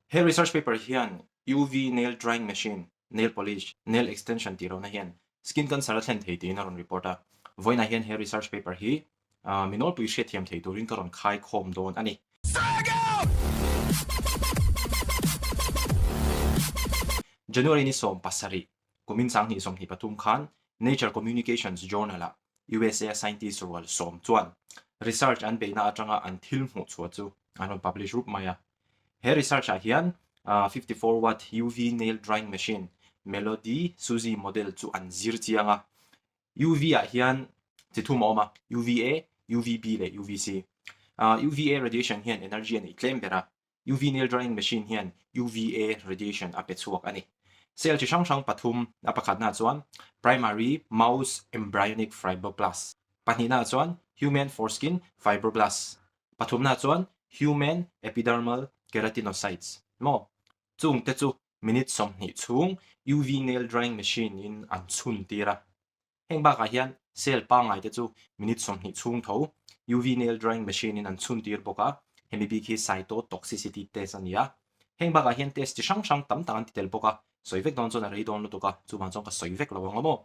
He research paper hian UV nail drying machine, nail polish, nail extension tih lohna hian skin cancer a thlen thei tiin a rawn report a. Vawiinah hian he research paper hi mi nawlpui hriatthiam thei turin ka rawn khai khawm dawn a ni. January ni 17, kumin 2023 khan Nature Communications Journal-ah USA scientist rual sawm chuan research an beihna atanga an thil hmuh chhuah chu an rawn publish rup mai a. He research ah hian 54 watt UV nail drying machine Melody Suzy model chu an zir chiang a. UV ah hian chi thum a awm a, UVA, UVB leh UVC. UVA radiation hian energy a neih tlem ber a, UV nail drying machine hian UVA radiation a pe chhuak a ni. Cell chi hrang hrang pathum, a pakhatnaah chuan primary mouse embryonic fibroblast, pahnihnaah chuan human foreskin fibroblast, pathumnaah chuan human epidermal keratinocytes maw? Chungte chu minute 20 chhung UV nail drying machine in an chhun tir a. Heng bakah hian cell pangngai te chu minute 20 chhung tho UV nail drying machine in an chhun tir bawk a, hemi bik hi cytotoxicity test a ni a. Heng bakah hian test chi hrang hrang tam tak an ti tel bawk a, sawi vek dawn chuan a rei dawn lutuk a, chuvang chuan ka sawi vek lo ang a maw.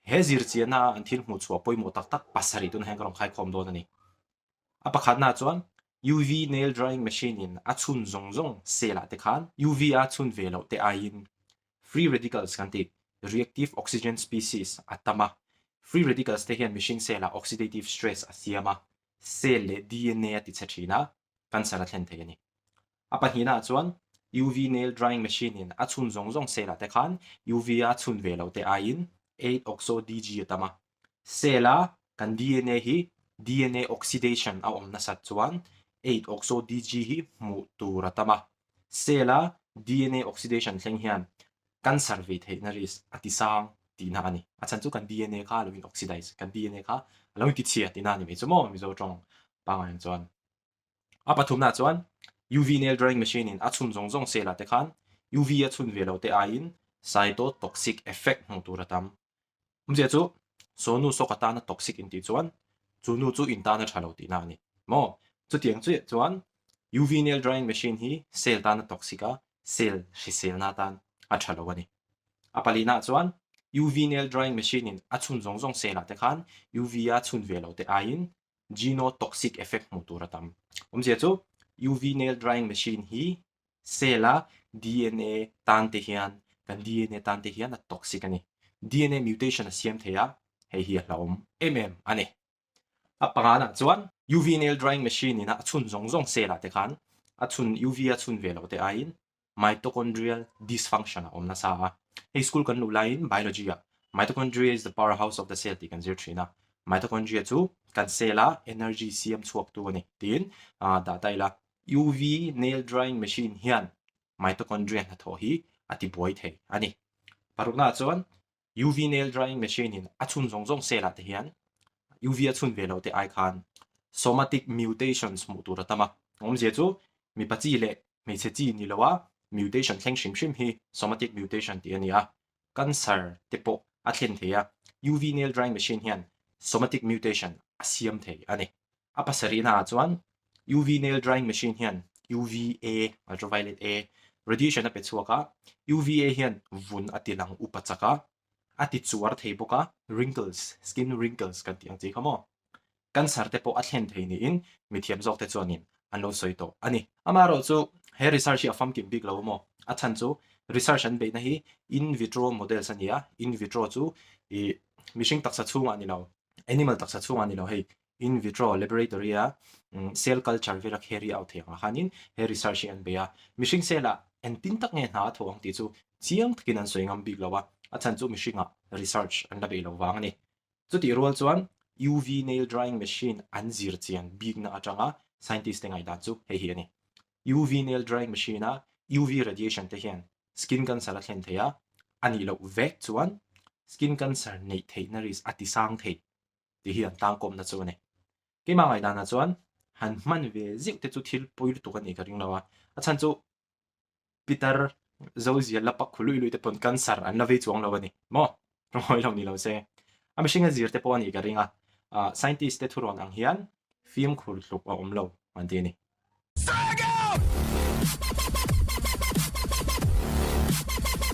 He zirchiahna a an thil hmuh chhuah pawimawh tak tak pasarih tunah hian ka rawn khaikhawm dawn a ni. A pakhatnaah chuan UV nail drying machine in a chhun zawng zawng cell ah te khan UV a chhun ve loh te aiin free radicals kan tih reactive oxygen species a tam a. Free radicals te hian mihring cell ah oxidative stress a siam a, cell leh DNA a tichhe thin a, cancer a thlen thei a ni. A pahnihnaah chuan UV nail drying machine in a chhun zawng zawng cell ah te khan UV a chhun ve loh te aiin 8-oxo-DG a tam a. Cell a kan DNA hi DNA oxidation a awm nasat chuan 8-oxo-DG hi hmuh tur a tam a. Cell a DNA oxidation thleng hian cancer vei theihna risk a ti sang tihna a ni. A chhan chu kan DNA kha a lo in oxidize, kan DNA kha a lo in tichhia tihna a ni mai chu maw Mizo tawng pangngai ang chuan. A pathumnaah chuan UV nail drying machine in a chhun zawng zawng cell ah te khan UV a chhun ve lo te aiin cytotoxic effect hmuh tur a tam. Awmzia chu saw nu sawk atana toxic in tih chuan chu nu chu in tan a tha lo tihna a ni maw? Chutiang chiah chuan UV nail drying machine hi cell tan a toxic a, cell hriselna atan a tha lo a ni. A palihnaah chuan UV nail drying machine in a chhun zawng zawng cell ah te khan UV a chhun ve lo te aiin genotoxic effect hmuh tur a tam. Awmzia chu UV nail drying machine hi cell a DNA tan te hian kan DNA tan te hian a toxic a ni. DNA mutation a siam thei a, hei hi a hlauhawm em em a ni. A panganah chuan UV nail drying machine ina a chhun zawng zawng cell ah te khan a chhun UV a chhun ve loh te aiin Mitochondrial dysfunction a awm nasa a. Hei school kan luh laiin biology ah mitochondria is the powerhouse of the cell tih kan zir thin a. Mitochondria chu kan cell a energy siam chhuak tu a ni tiin dah ta ila. UV nail drying machine hian mitochondria hnathawh hi a ti buai thei a ni. Paruknaah chuan UV nail drying machine in a chhun zawng zawng cell ah te hian UV a chhun ve loh te ai khan somatic mutations hmuh tur a tam a. Awmzia chu mipa chi leh hmeichhe chi ni lo a mutation thleng hrim hrim hi somatic mutation tih a ni a. Cancer te pawh a thlen thei a, UV nail drying machine hian somatic mutation a siam thei a ni. A pasarihna ah chuan UV nail drying machine hian UVA, ultraviolet A, radiation a pe chhuak a, UVA hian vun a ti lang upa chak a, a ti chuar thei bawk a, wrinkles, skin wrinkles kan tih ang chi kha maw? Cancer te pawh a thlen thei niin mithiam zawk te chuanin an lo sawi tawh a ni. Amaherawh chu he research hi a famkim bik lo maw? A chhan chu research an beihna hi in vitro models a ni a, in vitro chu ih mihring taksa chhungah ni lo, animal taksa chhungah ni lo hei in vitro laboratory a cell culture vela carry out thei angah khanin he research hi an bei a, mihring cell ah engtin tak nge hna a thawh ang tih chu chiang takin an sawi ngam bik lo a, a chhan chu mihringah research an la bei lo vang a ni. Chutih rual chuan UV nail drying machine an zir chian bikna atanga scientist te ngaihdan chu hei hi a ni. UV nail drying machine a UV radiation te hian skin cancer a thlen thei a, a nih loh vek chuan skin cancer neih theihna risk a ti sang thei. Tih hi an tlangkawmna chu a ni. Keimah ngaihdanah chuan han hman ve zeuh te chu thil pawi lutuk a nih ka ring lo a, a chhan chu Peter Zozia la pak khu lui lui te pawn cancer an la vei chuang lo a ni maw? Rawnghawi lo ni lo se. A mihringa zir te pawh a nih ka ring a, scientist te thurawn ang hian fimkhur tluk a awm lo an ti a ni.